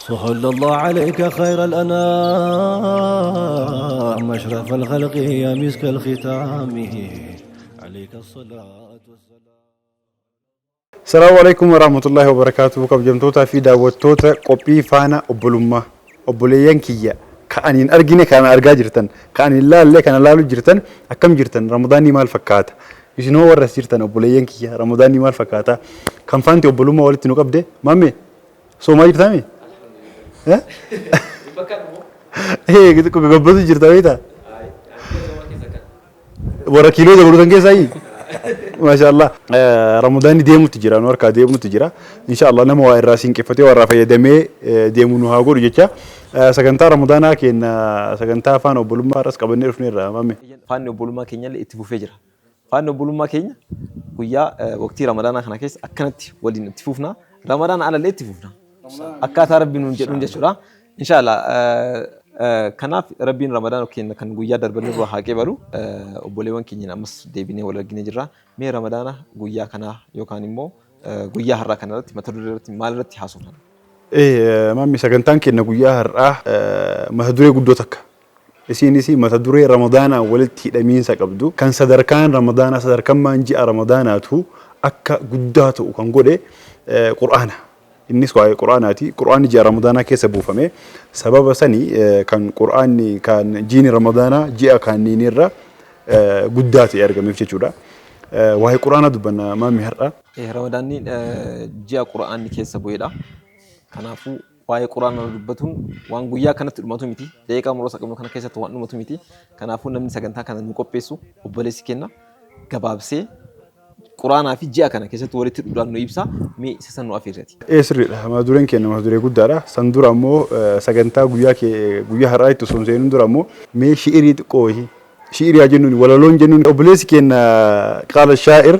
صلى الله عليك خير الأنام أشرف الخلق يا مسك الختام عليك الصلاة والسلام. Salaamu alaikum warahmatullahi wabarakatuh. Kabajamtootaa fi daawwattoota qophii Faana Obbolummaa, obboleeyyan kiyya ka ani hin argine kana argaa jirtan, ka ani hin laalle kana laalu jirtan, akkam jirtan? Ramadaanni maal fakkaata? Isinoo warra as jirtan, obboleeyyan kiyya, ramadaanni maal fakkaata? Kan faanti obbolummaa walitti nu qabde. Mamme, soomaa jirtaami? Eh, xiqqoo gabbatu jirta beektaa? Warra kiiloo dabaluutan keessaa. Maashaallah. Ramadaanni deemutti jira, nu harkaa deemutti jira. Inshaallah nama waa irraa siinqeffatee waa irraa fayyadamee deemu nu haa godhu jecha. Sagantaa Ramadaanaa keenya, sagantaa Afaan Obbolummaa irras qabannee dhufneerra, mamme. Faanni obbolummaa keenyallee itti fufee jira. Faanni obbolummaa keenya guyyaa waqtii Ramadaanaa kana keessa akkanatti waliin itti fufna. Ramadaana alallee itti fufna. Akkaataa Rabbiin nuun jedhuun jechuudha. Inshaallah, kanaaf Rabbiin Ramadaana keenya kan guyyaa darban irraa haa qeebalu. Obboleewwan keenya ammas deebinee wal arginee jirra. Mee Ramadaana guyyaa kanaa yookaan immoo guyyaa har'aa kana irratti, mata duree irratti, maal irratti haasofna? Maammi, sagantaan keenya guyyaa har'aa mata duree guddoo takka. Isiinis mata duree Ramadaanaa walitti hidhamiinsa qabdu, kan sadarkaan Ramadaanaa, sadarkammaan ji'a Ramadaanaatu akka guddaa ta'u kan godhe Qur'aana. Innis waa'ee Qur'aanaati. Qur'aanni ji'a Ramadaanaa keessa buufame. Sababa sani kan Qur'aanni, kan jiini Ramadaanaa ji'a kaanniinirra guddaa ta'e argameef jechuudha. Waa'ee Qur'aanaa dubbanna, maammi, har'a. Ramadaanni ji'a Qur'aanni keessa bu'edha. Kanaafuu waa'ee Qur'aanaa dubbatuun waan guyyaa kanatti dhumatu miti. Daqiiqaa muraasa qabnu kana keessatti waan dhumatu miti. Kanaafuu namni sagantaa kana nu qopheessu, obboleessi kenna, gabaabsee Quraanaa fi ji'a kana keessatti walitti hidhuudhaan nu ibsa. Mee isa san nu afeerrati. Ee, sirriidha. Mata dureen keenya mata duree guddaadha. San dura ammoo, sagantaa guyyaa kee guyyaa har'aa itti osoo hin seenin dura ammoo, mee shi'irii xiqqoo wayii, shi'irii haa jennuun, walaloon jennuun, obboleessi keenya qaala shaa'ir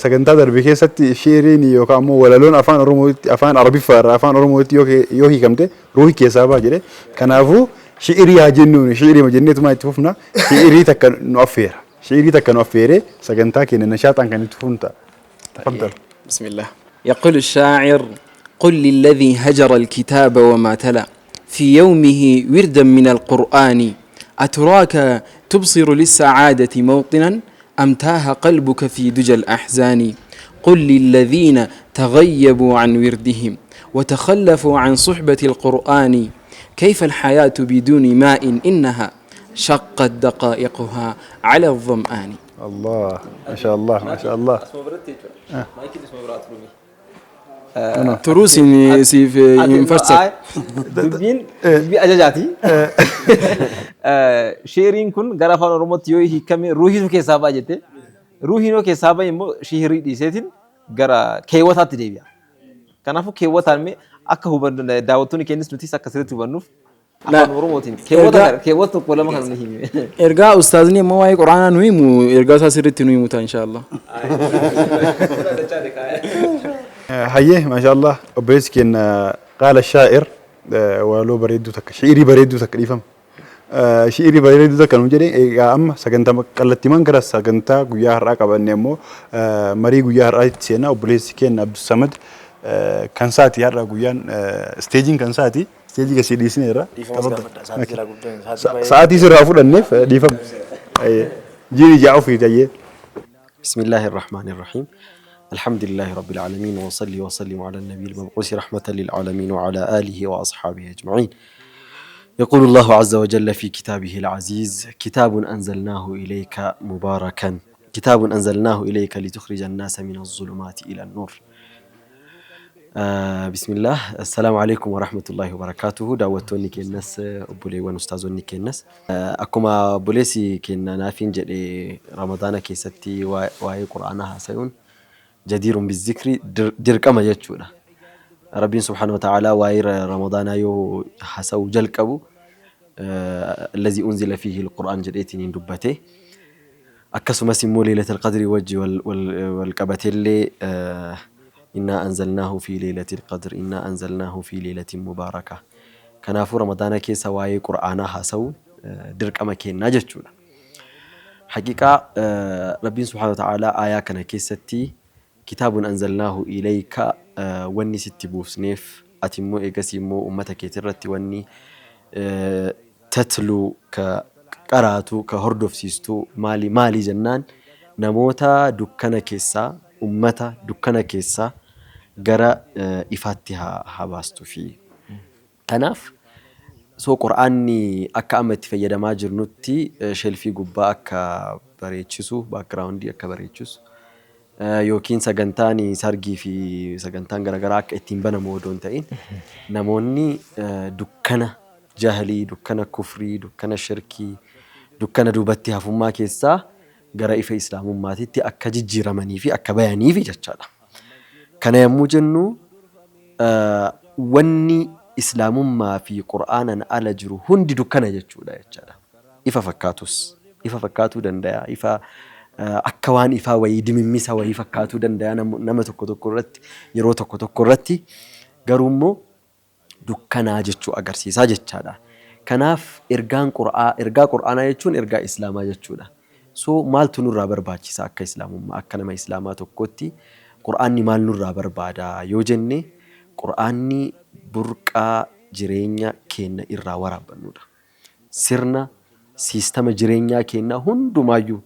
sagantaa darbe keessatti shi'iriin yookaan ammoo walaloon Afaan Oromootti, Afaan Arabiffaa irraa Afaan Oromootti yoo hiikamte ruuhi keessaa ba'a jedhe. Kanaafuu shi'irii haa jennuun, shi'irii jenneetumaa itti fufna. Shi'irii takka nu affeera. Shi'irii takka nu affeeree sagantaa keenya nashaaxaan kan itti fufnu ta'a. تفضل. بسم الله. يقول الشاعر: قل للذي هجر الكتاب وما تلا في يومه وردا من القرآن، أتراك تبصر للسعادة موطنا أم تاه قلبك في دجى الأحزان؟ قل للذين تغيبوا عن وردهم وتخلفوا عن صحبة القرآن، كيف الحياة بدون ماء إنها شقت دقائقها على الظمآن. الله، ما شاء الله، ما شاء الله. Asuma biratti jechuudha. Maayikiin isuma biraa turumi. Turuusin siif hin farsatu. Dubbiin dubbii ajajaati. Sheeriin kun gara Afaan Oromootti yoo hiikame ruuhiitu keessaa ba'a jette. Ruuhiin yoo keessaa ba'e immoo shihirii dhiiseetiin gara keewwataatti deebi'a. Kanaafuu keewwataan mee akka hubannu, daawwattoonni keenyas nutis akka sirriitti hubannuuf, Afaan Oromootiin keewwata keewwata tokko lama kan nu himi. Ergaa ustaazni immoo waa'ee Quraanaa nu himu, ergaa isaa sirriitti nu himu ta'a, inshaallah. Hayyee, maashaallah, obboleessi keenya qaala shaa'ir walaloo bareedduu takka, shi'irii bareedduu takka, dhiifama. Shi'irii bareedduu takka nu jedhe. Egaa amma sagantaa kallattiimaan gara sagantaa guyyaa har'aa qabanne immoo marii guyyaa har'aatti seenaa. Obboleessi keenya Abdussamad kan saati har'a guyyaan isteejiin kan saati, isteejii gasii dhiisneerra. Sa'aatii sirraa fudhanneef dhiifama. Jiini ja'a ofiiti, hayyee. بسم الله الرحمن الرحيم. الحمد لله رب العالمين، وصلي وسلم على النبي المبعوث رحمة للعالمين وعلى آله وأصحابه أجمعين. يقول الله عز وجل في كتابه العزيز: كتاب أنزلناه إليك مباركا، كتاب أنزلناه إليك لتخرج الناس من الظلمات إلى النور. بسم الله. السلام عليكم ورحمة الله وبركاته. Daawwattoonni keenyas, obboleewwan, ustaazonni keenyas, akkuma obboleessi keenya naafiin jedhe, Ramadaana keessatti waa'ee Qur'aanaa haasa'uun جدير بالذكر, dirqama jechuudha. Rabbiin سبحانه وتعالى waa'ee Ramadaanaa yoo haasa'uu jalqabu الذي أنزل فيه القرآن jedheetiin dubbate. Akkasumas immoo ليلة القدر wajji wal qabateellee إنا أنزلناه في ليلة القدر، إنا أنزلناه في ليلة مباركة. Kanaafuu Ramadaana keessa waa'ee Qur'aanaa haasa'uun dirqama kennaa jechuudha. Haqiqaa Rabbiin سبحانه وتعالى aayaa kana keessatti كتاب أنزلناه إليك, wanni sitti buusneef Ati immoo eegasii immoo ummata keetirratti wanni tatluu ka qaraatu ka hordofsiistu maali maali jennaan namoota dukkana keessaa ummata dukkana keessaa gara ifaatti haa baastuufi. Kanaaf so Qur'aanni akka amma itti fayyadamaa jirnutti shelfii gubbaa akka bareechisu, background akka bareechisu yookiin sagantaan sargii fi sagantaan garaagaraa akka ittiin banamu odoo hin ta'in namoonni dukkana jahlii, dukkana kufrii, dukkana shirkii, dukkana duubatti hafummaa keessaa gara ifa islaamummaatitti akka jijjiiramanii fi akka bayaniifi jechaadha. Kana yommuu jennu wanni islaamummaa fi Qur'aanan ala jiru hundi dukkana jechuudha jechaadha. Ifa fakkaatus ifa fakkaatuu danda'a. Ifa akka waan ifaa wayii dimimmisa wayii fakkaatuu danda'a nama tokko tokko irratti yeroo tokko tokko irratti garuu immoo dukkanaa jechuu agarsiisaa jechaadha. Kanaaf ergaan Qur'aa ergaa Qur'aanaa jechuun ergaa Islaamaa jechuudha. So maaltu nurraa barbaachisa akka Islaamummaa akka nama Islaamaa tokkootti Qur'aanni maal nurraa barbaada yoo jenne Qur'aanni burqaa jireenya keenya irraa waraabbannuudha. Sirna siistama jireenyaa keenyaa hundumaayyuu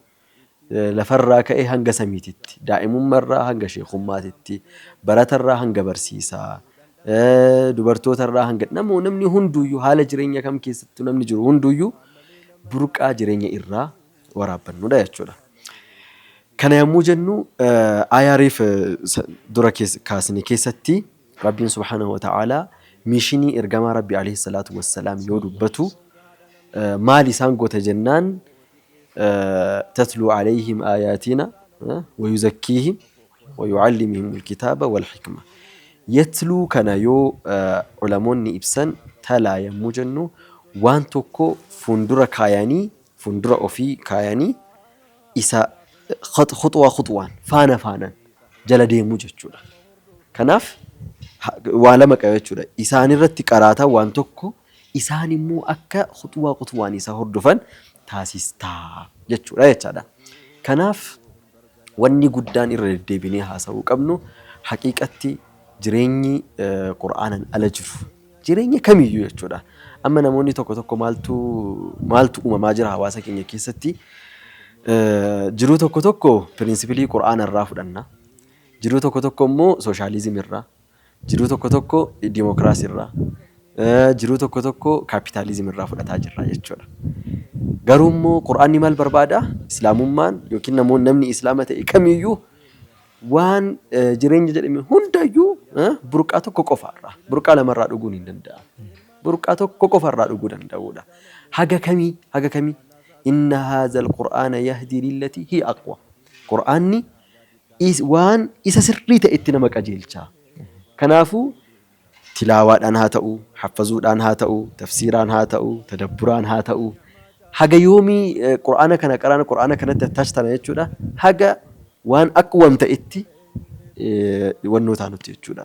lafarraa ka'ee hanga samiititti, daa'imummarraa hanga sheekummaatitti, baratarraa hanga barsiisaa, dubartootarraa hanga namni hunduuyyuu haala jireenya kam keessattuu namni jiru hunduuyyuu burqaa jireenya irraa waraabbannuudha jechuudha. Kana yommuu jennu aayaa reef dura kaasne keessatti Rabbiin subhaanahu wa ta'aalaa mishinii ergamaa Rabbi alayhi salaatu wassalaam yoo dubbatu maal isaan goota jennaan tatluu alayhim aayaatina wayuzakkiihim wayucallimihim alkitaaba walhikma. Yatluu kana yoo ulamoonni ibsan talaa yommuu jennu waan tokko fuuldura kaayanii fuuldura ofii kaayanii isa khuxwaa khuxwaan faana faanaan jala deemuu jechuudha. Kanaaf waa lama qaba jechuudha. Isaan irratti qaraataa waan tokko isaan immoo akka khuxwaa khuxwaan isa hordofan taasistaa jechuudha jechaadha. Kanaaf wanni guddaan irra deddeebinee haasa'uu qabnu haqiiqatti jireenyi Qur'aanan ala jiru jireenya kamiyyuu jechuudha. Amma namoonni tokko tokko maaltu maaltu uumamaa jira hawaasa keenya keessatti jiruu tokko tokko principle Qur'aana irraa fudhanna. Jiruu tokko tokko immoo socialism irraa, jiruu tokko tokko dimookiraasii irraa, jiruu tokko tokko capitalism irraa fudhataa jirra jechuudha. Garuu immoo Qur'aanni maal barbaada? Islaamummaan yookiin namoonni namni Islaama ta'e kamiyyuu waan jireenya jedhame hundayyuu burqaa tokko qofaarraa burqaa lamarraa dhuguun hin danda'amu. Burqaa tokko qofarraa dhuguu danda'uudha. Haga kamii haga kamii inna haadha alqur'aana yahdii lillatii hiya aqwa. Qur'aanni waan isa sirrii ta'etti nama qajeelcha. Kanaafuu tilaawaadhaan haa ta'u, haffazuudhaan haa ta'u, tafsiiraan haa ta'u, tadabburaan haa ta'u, haga yoomii Qur'aana kana qaraan Qur'aana kanatti attach tana jechuudha. Haga waan aqwam ta'etti wannoo taanutti jechuudha.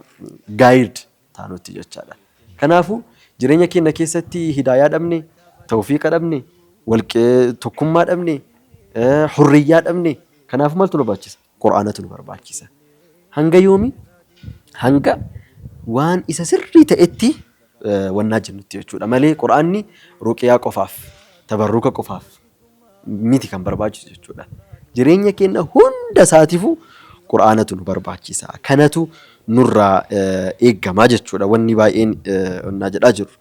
Guide taanutti jechaadha. Kanaafuu jireenya keenya keessatti hidaayaa dhabne, tawfiiqa dhabne, walqee tokkummaa dhabne, hurriyyaa dhabne. Kanaafuu maaltu nu barbaachisa? Qur'aanatu nu barbaachisa. Hanga yoomi? Hanga waan isa sirrii ta'etti wannaa jennutti jechuudha. Malee Qur'aanni ruqiyaa qofaaf, tabarruka qofaaf miti kan barbaachisu jechuudha. Jireenya keenya hunda isaatiifuu Qur'aanatu nu barbaachisa. Kanatu nurraa eeggamaa jechuudha. Wanni baay'een wannaa jedhaa jiru.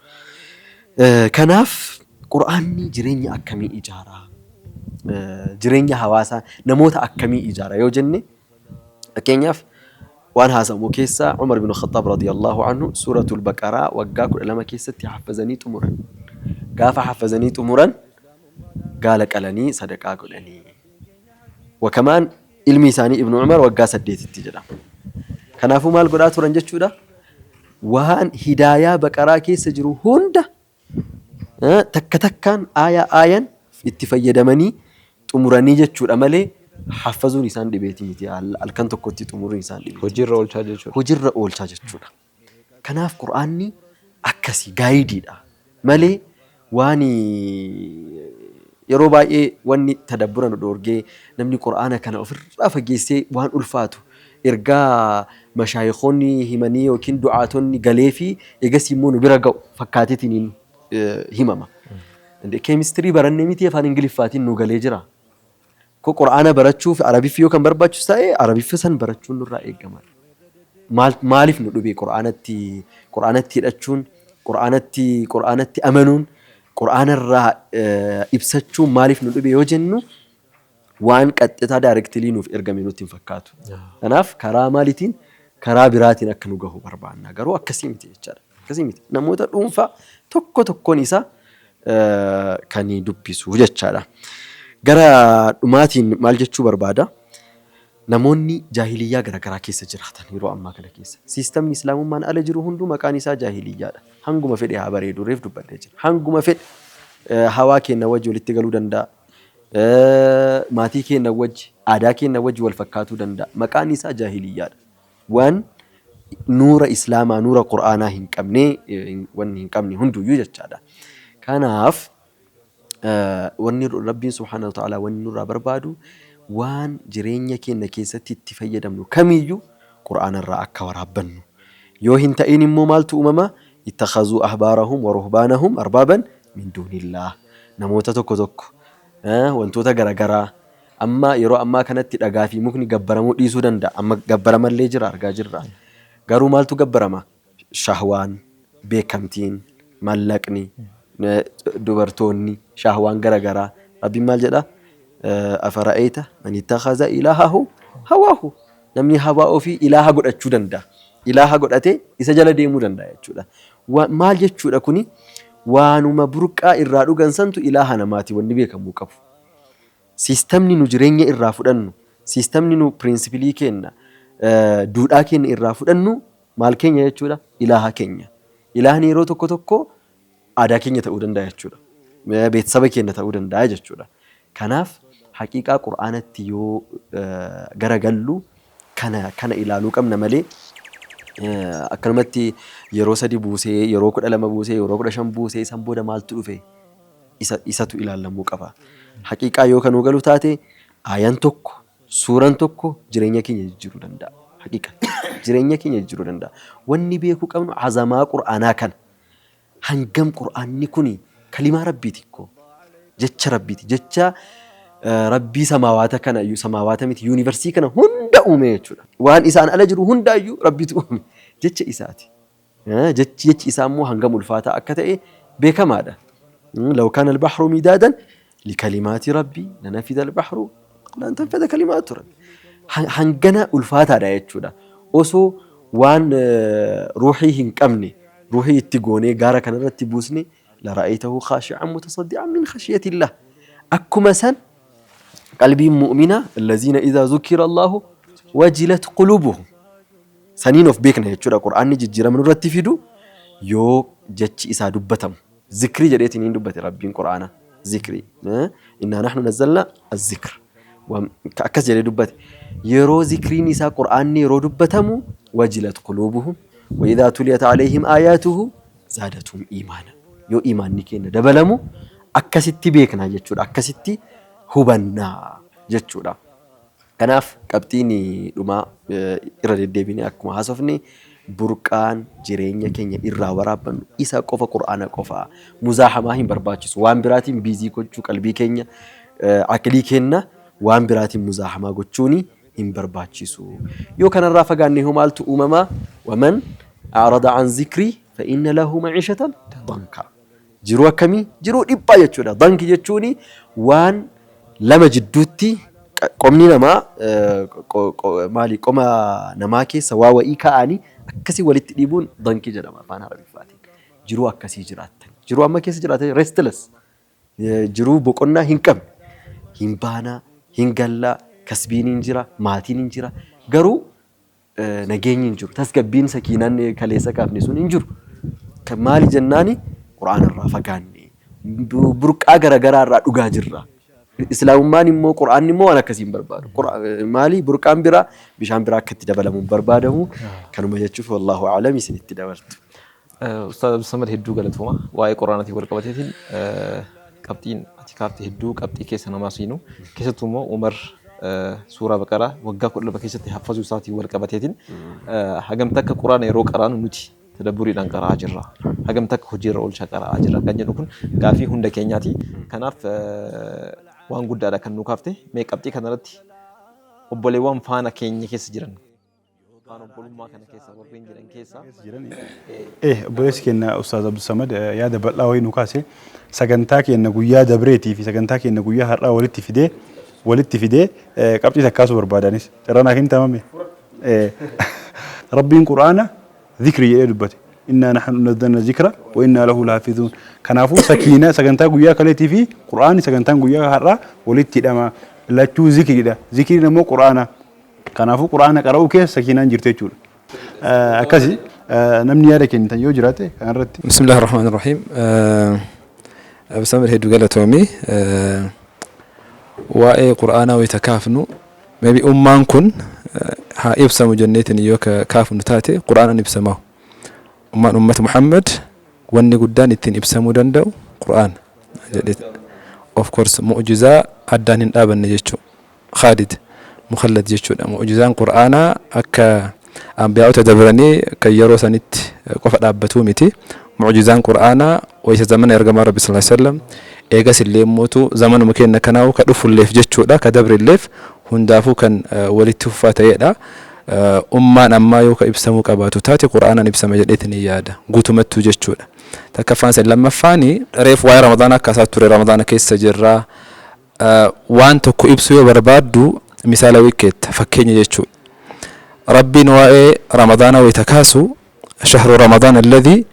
Kanaaf Qur'aanni jireenya akkamii ijaaraa? Jireenya hawaasaa namoota akkamii ijaara yoo jenne fakkeenyaaf waan haasamu keessaa Umar bin Khattaab radiyallahu anhu suuratul Baqaraa waggaa 12 keessatti haffazanii xumuran. Gaafa haffazanii xumuran gaala qalanii sadaqaa godhanii. Wakamaan ilmi isaanii Ibnu Umar waggaa 8tti jedhama. Kanaafuu maal godhaa turan jechuudha? Waan hidaayaa Baqaraa keessa jiru hunda takka takkaan aayaa aayan itti fayyadamanii xumuranii jechuudha malee haffazuun isaan dhibeeti miti halkan tokkotti xumuruun isaan dhibeeti. Hojiirra oolchaa jechuudha. Hojiirra oolchaa jechuudha. Kanaaf Qur'aanni akkasii guideiidha malee waan yeroo baay'ee wanni tadabbura nu dhoorgee namni Qur'aana kana ofirraa fageessee waan ulfaatu Ergaa mashaayikhoonni himanii yookiin du'aatonni galee fi egasii immoo nu bira ga'u fakkaateetiin himama. Keemistirii barannee miti afaan Ingiliffaatiin nu galee jira. Ko Qur'aana barachuuf Arabiffi yoo kan barbaachisu ta'e Arabiffa san barachuun nurraa eegama. Maaliif nu dhube Qur'aanatti Qur'aanatti hidhachuun, Qur'aanatti Qur'aanatti amanuun, Qur'aanarraa ibsachuun maaliif nu dhube yoo jennu waan qaxxitaa directly nuuf ergame nutti hin fakkaatu. Kanaaf karaa maaliitiin karaa biraatiin akka nu gahu barbaanna. Garuu akkasii miti jechaadha. Akkasii miti. Namoota dhuunfaa tokko tokkoon isaa kan dubbisu jechaadha. Gara dhumaatiin maal jechuu barbaada? Namoonni jaahiliyyaa garaagaraa keessa jiraatan yeroo ammaa kana keessa. Siistamni islaamummaan ala jiru hunduu maqaan isaa jaahiliyyaadha. Hanguma fedhe haa bareedu reef dubbadhee jira. Hanguma fedhe hawaa keenya wajji walitti galuu danda'a. Maatii keenya wajji, aadaa keenya wajji wal fakkaatuu danda'a. Maqaan isaa jaahiliyyaadha. Waan nuura islaamaa, nuura qur'aanaa hin qabne, wanni hin qabne hunduyyuu jechaadha. Kanaaf wanni Rabbiin subhaanahu wa ta'aalaa wanni nurraa barbaadu waan jireenya keenya keessatti itti fayyadamnu kamiyyuu qur'aanarraa akka waraabbannu. Yoo hin ta'in immoo maaltu uumama? Ittakhazuu ahbaarahum wa ruhbaanahum arbaaban min duunillaah. Namoota tokko tokko wantoota garaagaraa amma yeroo ammaa kanatti dhagaa fi mukni gabbaramuu dhiisuu danda'a. Amma gabbaramallee jira argaa jirra. Garuu maaltu gabbarama? Shahwaan, beekamtiin, mallaqni, dubartoonni, shahwaan garaagaraa. Rabbiin maal jedha? Afara'ayta man ittakhadha ilaahahu hawaahu. Namni hawaa ofii ilaaha godhachuu danda'a. Ilaaha godhatee isa jala deemuu danda'a jechuudha. Maal jechuudha kuni? Waanuma burqaa irraa dhugan santu ilaaha namaati wanni beekamuu qabu. Siistamni nu jireenya irraa fudhannu, siistamni nu principle keenya, duudhaa keenya irraa fudhannu maal keenya jechuudha? Ilaaha keenya. Ilaahni yeroo tokko tokko aadaa keenya ta'uu danda'a jechuudha. Beeksisa keenya ta'uu danda'a jechuudha. Kanaaf haqiiqaa qur'aanatti yoo garagallu kana ilaaluu qabna malee akkanumatti yeroo 3 buusee, yeroo 12 buusee, yeroo 15 buusee san booda maaltu dhufe isatu ilaalamuu qaba. Haqiiqaa yoo kanuu galu taate aayaan tokko, suuraan tokko jireenya keenya jijjiiruu danda'a. Haqiiqa jireenya keenya jijjiiruu danda'a. Wanni beekuu qabnu azamaa qur'aanaa kana. Hangam qur'aanni kuni kalimaa rabbiiti ko jecha rabbiiti jecha rabbii samaawaata kana samaawaata miti yuunivarsii kana hunda uume jechuudha. Waan isaan ala jiru hundaayyuu rabbitu uume jecha isaati. Jechi isaa immoo hangam ulfaataa akka ta'e beekamaadha. لو كان البحر مدادا لكلمات ربي لنفد البحر قبل أن تنفد كلمات ربي. Hangana ulfaataadha jechuudha. Osoo waan ruuxii hin qabne ruuxii itti goonee gaara kanarratti buusne لرأيته خاشعا متصدعا من خشية الله. Akkuma san qalbiin mu'mina الذين إذا ذكر الله وجلت قلوبهم. Saniin of beekna jechuudha. Qur'aanni jijjiirama nurratti fidu yoo jechi isaa dubbatamu. Zikrii jedheetiin hin dubbate Rabbiin Qur'aana. Zikrii. إنا نحن نزلنا الذكر. Akkas jedhee dubbate. Yeroo zikriin isaa Qur'aanni yeroo dubbatamu وجلت قلوبهم وإذا تليت عليهم آياته زادتهم إيمانا. Yoo imaanni keenya dabalamu akkasitti beekna jechuudha. Akkasitti hubannaa jechuudha. Kanaaf qabxiin dhumaa irra deddeebinee akkuma haasofne burqaan jireenya keenya irraa waraabbannu isa qofa qur'aana qofa. Muzaahamaa hin barbaachisu. Waan biraatiin busy gochuu qalbii keenya aqlii keenya waan biraatiin muzaahamaa gochuun hin barbaachisu. Yoo kanarraa fagaanne hoo maaltu uumamaa? ومن أعرض عن ذكري فإن له معيشة ضنكا. Jiruu akkamii? Jiruu dhiphaa jechuudha. ضنك jechuun waan lama jidduutti qomni namaa maali qoma namaa keessa waa wa'ii kaa'anii akkasii walitti dhiibuun ضنك jedhama afaan Arabiffaatiin. Jiruu akkasii jiraattan. Jiruu amma keessa jiraatan restless. Jiruu boqonnaa hin qabne. Hin baanaa, hin gallaa, kasbiin hin jira, maatiin hin jira. Garuu nageenyi hin jiru. Tasgabbiin sakiinaan kaleessa kaafne sun hin jiru. Maali jennaani qura'aana irraa fagaanne burqaa garaagaraa irraa dhugaa jirra. Islaamummaan immoo qura'aanni immoo waan akkasii hin barbaadu. Maali burqaan biraa bishaan biraa akka itti dabalamu hin barbaadamu. Kanuma jechuuf والله أعلم isinitti dabaltu. Ustaaz Abdulsamad hedduu galatooma. Waa'ee quraanaatiin wal qabateetiin qabxiin ati kaafte hedduu qabxii keessa namaa seenu keessattuu immoo Umar Suuraa Baqaraa waggaa 12 keessatti haffazuu isaatiin wal qabateetiin hagam takka Quraana yeroo qaraanu nuti tadabburiidhaan qara'aa jirra. Hagam takka hojiirra oolchaa qara'aa jirra kan jedhu kun gaafii hunda keenyaati. Kanaaf waan guddaadha kan nu kaafte. Mee qabxii kanarratti obboleewwan faana keenya keessa jiran faana obbolummaa kana keessa warreen jiran keessa Obboleessi keenya Ustaaz Abdulsamad yaada bal'aa wayii nu kaase. Sagantaa keenya guyyaa dabreetii fi sagantaa keenya guyyaa har'aa walitti fidee qabxii takkaasuu barbaadanis carraa naa kennitamame. Rabbiin Qur'aana zikrii jedhee dubbate. إنا نحن نزلنا الذكر وإنا له لحافظون. Kanaafuu sakiina sagantaa guyyaa kaleetii fi Qur'aanni sagantaan guyyaa har'aa walitti hidhama. Lachuu zikriidha. Zikriin immoo Qur'aana. Kanaafuu Qur'aana qara'uu keessa sakiinaan jirti jechuudha. Akkasi namni yaada kennitan yoo jiraate kanarratti. بسم الله الرحمن الرحيم. Absamir, hedduu galatoomii. Waa'ee Qur'aanaa wayita kaafnu, maybe ummaan kun haa ibsamu jenneetiin yoo kaafnu taate, Qur'aanaan ibsamahu. Ummaan ummata Muhammad wanni guddaan ittiin ibsamuu danda'u Qur'aana jedhee, of course mu'jizaa addaan hin dhaabanne jechuu, خالد مخلد jechuudha. Mu'jizaan Qur'aanaa akka ambiyaa'ota dabranii kan yeroo sanitti qofa dhaabbatuu miti. Mu'jizaan Qur'aanaa wayita zamana ergamaa Rabbi صلى الله عليه وسلم, eegas illee mootu zamanuma keenya kanaa'u ka dhufulleef jechuudha, ka dabrilleef hundaafuu kan walitti fufaa ta'edha. Ummaan ammaa yoo ka ibsamuu qabaatu taate, Qur'aanaan ibsama jedheetiin yaada guutumattuu jechuudha. Takkaffaan san. Lammaffaani, reef waa'ee Ramadaana akkaasaa ture, Ramadaana keessa jirraa, waan tokko ibsuu yoo barbaaddu misaala wikkeetta, fakkeenya jechuudha. Rabbiin waa'ee Ramadaana wayita kaasu, شهر رمضان الذي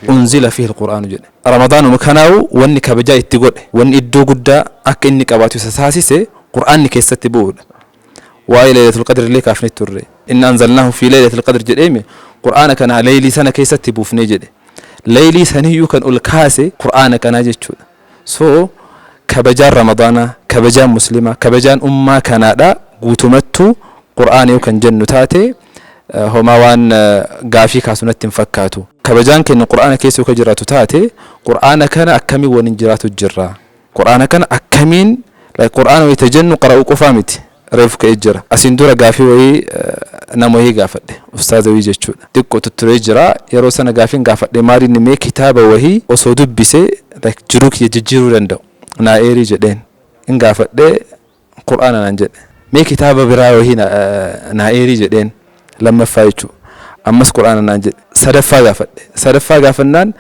أنزل فيه القرآن jedhe. Ramadaanuma kanaawu wanni kabajaa itti godhe, wanni iddoo guddaa akka inni qabaatu isa taasise, Qur'aanni keessatti bu'uudha. Waa'ee Laylatul Qadr illee kaafnee turre. إنا أنزلناه في ليلة القدر jedheemi, Qur'aana kana leeylii sana keessatti buufnee jedhe. Leeylii saniyyuu kan ol kaase Qur'aana kanaa jechuudha. So kabajaan Ramadaanaa, kabajaan Muslimaa, kabajaan ummaa kanaadha guutumattuu Qur'aana yoo kan jennu taate, homaa waan gaafii kaasu natti hin fakkaatu. Kabajaan keenya Qur'aana keessa yoo jiraatu taate, Qur'aana kana akkamiin waliin jiraatu jirra? Qur'aana kana akkamiin, Qur'aana wayita jennu qara'uu qofaa miti. Reefu ka'ee jira. Asiin dura gaafii wayii nama wayii gaafadhe. Ustaaza wayii jechuudha. Xiqqoo tutturee jira. Yeroo sana gaafiin gaafadhe maaliin, mee kitaaba wayii osoo dubbisee jiruu kiyya jijjiiruu danda'u naa eerii jedheen. In gaafadhe, Qur'aana naan jedhe. Mee kitaaba biraa wayii naa eerii jedheen lammaffaa jechuudha. Ammas Qur'aana naan jedhe. Sadaffaa gaafadhe. Sadaffaa gaafannaan,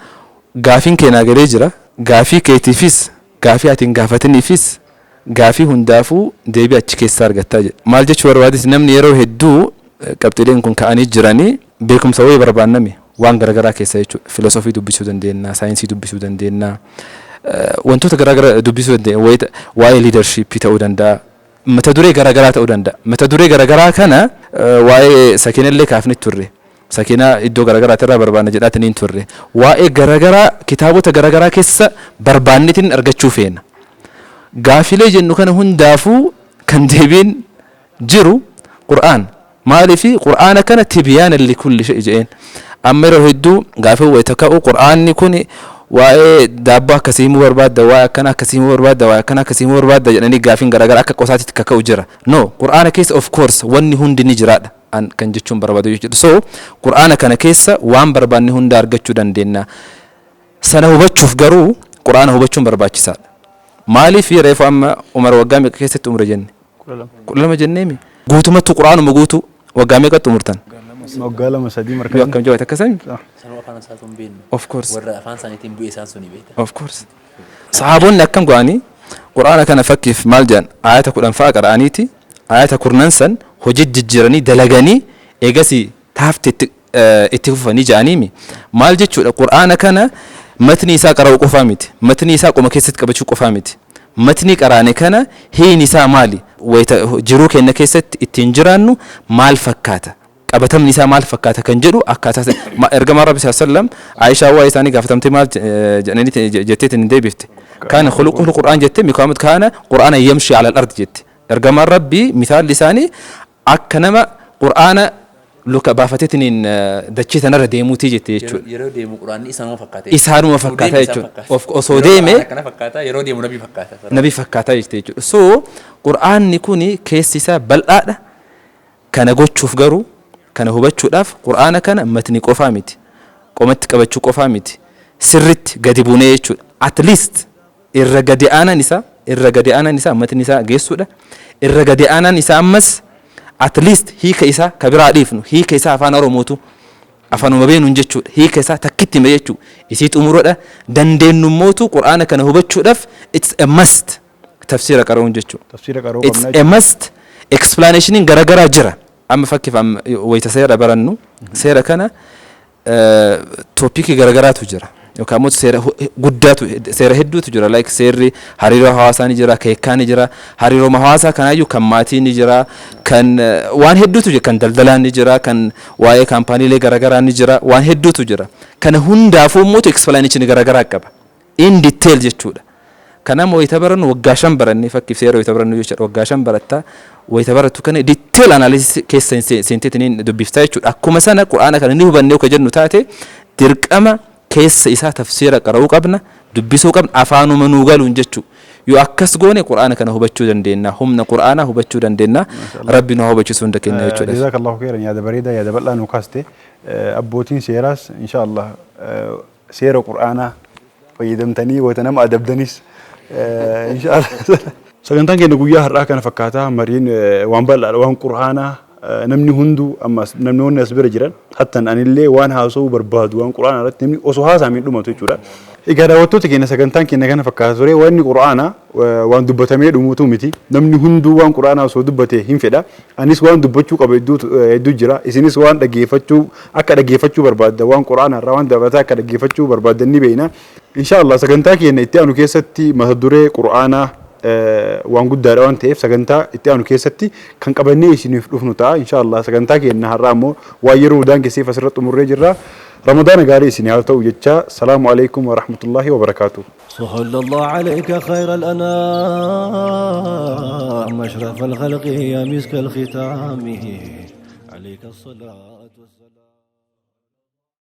gaafiin kee naa galee jira. Gaafii keetiifis, gaafii ati hin gaafatiniifis, gaafii hundaafuu deebii achi keessaa argattaa jedhe. Maal jechuu barbaadis, namni yeroo hedduu qabxiileen kun ka'anii jiranii beekumsa wayii barbaanname waan garaagaraa keessa jechuudha. Filosoofii dubbisuu dandeenya, saayinsii dubbisuu dandeenya, wantoota garaagaraa dubbisuu dandeenya. Waa'ee leadershipii ta'uu danda'a. Mata duree garaagaraa ta'uu danda'a. Mata duree garaagaraa kana waa'ee sakiinallee kaafne turre. Sakiinaa iddoo garaagaraatti irraa barbaanna jedhaatiin hin turre. Waa'ee garaagaraa kitaabota garaagaraa keessa barbaannetiin argachuu feena. Gaafilee jennu kana hundaafuu kan deebiin jiru Qur'aan. Maaliifi Qur'aana kana تبيانا لكل شيء jedheen. Amma yeroo hedduu gaafii wayita ka'u, Qur'aanni kun waa'ee daabboo akkasii himuu barbaadda, waa'ee akkana akkasii himuu barbaadda, waa'ee akkana akkasii himuu barbaadda jedhanii gaafiin garaagaraa akka qosaatitti kaka'u jira. No, Qur'aana keessa of course wanni hundi ni jiraadha. An kan jechuun barbaadu jechuudha. So Qur'aana kana keessa waan barbaanne hunda argachuu dandeenya. Sana hubachuuf garuu Qur'aana hubachuun barbaachisaadha. Maaliif, reefu amma Umar waggaa meeqa keessatti umre jenne? 12 jenneemi. Guutumatti Qur'aanuma guutuu waggaa meeqatti umurtan? Waggaa 2 3 Yoo markaa. akkam jawaate akkasami? Sanuu afaan isaatu hin beeknu. Of course. Warra afaan isaaniitiin bu'e isaan suni beekta. Of course. Sahaabonni akkam godhanii Qur'aana kana, fakkiif maal jedhan, ayata 10 fa'a qara'aniiti ayata kurnan san hojii jijjiiranii dalaganii eegasii taafte itti fufanii jedhaniimi. Maal jechuudha, Qur'aana kana matni isaa qara'uu qofaa miti. Matni isaa qoma keessatti qabachuu qofaa miti. Matni qaraane kana hiin isaa maali? Wayita jiruu keenya keessatti ittiin jiraannu maal fakkaata? Qabatamni isaa maal fakkaata kan jedhu akkaataa ergamaan Rabbi صلى الله عليه وسلم, Aayishaa waa'ee isaanii gaafatamtee maal jedhanii jetteetiin hin deebifte. كان خلقه القرآن jette, mikaamut كان قرآنا يمشي على الأرض jette. Ergamaan Rabbii misaalli isaanii akka nama Qur'aana Luka baafateetiniin dachee tanarra deemuutii jette jechuudha. Yeroo deemu Quraanni isaanuma fakkaata. Isaanuma fakkaata jechuudha. Osoo deeme Akkana fakkaata, yeroo deemu nabii fakkaata. Nabii fakkaataa jette jechuudha. So Qur'aanni kuni keessi isaa bal'aadha. Kana gochuuf garuu, kana hubachuudhaaf, Qur'aana kana matni qofaa miti. Qomatti qabachuu qofaa miti. Sirritti gadi buunee jechuudha. At least irra gadi aanaan isaa matni isaa geessuudha. Irra gadi aanaan isaa ammas at least hiika isaa ka biraa dhiifnu, hiika isaa afaan Oromootu afaanuma beenuun jechuudha. Hiika isaa takkitti hime jechuudha. Isii xumuruudha. Dandeenyummootu Qur'aana kana hubachuudhaaf it's a must tafsiira qara'uun jechuudha. Tafsiira qara'uu It's qabna. a must. Explanationiin garagaraa jira. Amma fakkiif amma wayita seera barannu, seera kana topicii garagaraatu jira. Yookaan immoo seera guddaatu, seera hedduutu jira. Like seerri hariiroo hawaasaa ni jira, keekkaa ni jira. Hariiroo hawaasaa kanaayyuu kan maatii ni jira, kan waan hedduutu jira, kan daldalaa ni jira, kan waa'ee kaampaaniilee garagaraa ni jira, waan hedduutu jira. Kana hundaafuu immoo explanation garagaraa qaba. In detail jechuudha. Kanaaf wayita barannu, waggaa 5 barannee, fakkiif seera wayita barannu jechuudha, waggaa 5 barattaa, wayita barattu kana detail analysis keessa seenteetiniin dubbiftaa jechuudha. Akkuma sana Qur'aana kana ni hubannee akka jennu taate, dirqama keessa isaa tafsiira qara'uu qabna, dubbisuu qabna, afaanuma nuu galuun jechuudha. Yoo akkas goone Qur'aana kana hubachuu dandeenya, humna Qur'aanaa hubachuu dandeenya. Rabbi nu haa hubachiisu hunda keenya jechuudha. جزاك الله خيرا, yaada bareedaa, yaada bal'aa nu kaaste. Abbootiin seeraas insha Allah seera Qur'aanaa fayyadamtanii wayita nama adabdanis insha Allah. Sagantaan keenya guyyaa har'aa kana fakkaataa. Mariin waan bal'aadha, waan Qur'aanaa. Namni hunduu, ammas namoonni as bira jiran, hattan anillee waan haasa'uu barbaadu waan Qur'aanaa irratti namni osoo haasa'ame hin dhumatu jechuudha. Egaa daawwattoota keenya, sagantaan keenya kana fakkaata ture. Wanni Qur'aanaa waan dubbatamee dhumuutu miti. Namni hunduu waan Qur'aanaa osoo dubbate hin fedha. Anis waan dubbachuu qabu hedduu jira. Isinis waan dhaggeeffachuu akka dhaggeeffachuu barbaadda, waan Qur'aanaa irraa waan dabalataa akka dhaggeeffachuu barbaaddan ni beekna. Inshaallah sagantaa keenya itti aanu keessatti mata duree Qur'aanaa waan guddaadha waan ta'eef, sagantaa itti aanu keessatti kan qabannee isiniif dhufnu ta'a. Inshaallah sagantaa keenya har'aa immoo waan yeroo daangesseef asirratti xumurree jirra. Ramadaana gaarii isin haa ta'u jecha, salaamu alaikum wa rahmatullahi wa barakaatuh. صلى الله عليك خير الأنام، أشرف الخلق يا مسك الختام، عليك الصلاة والسلام.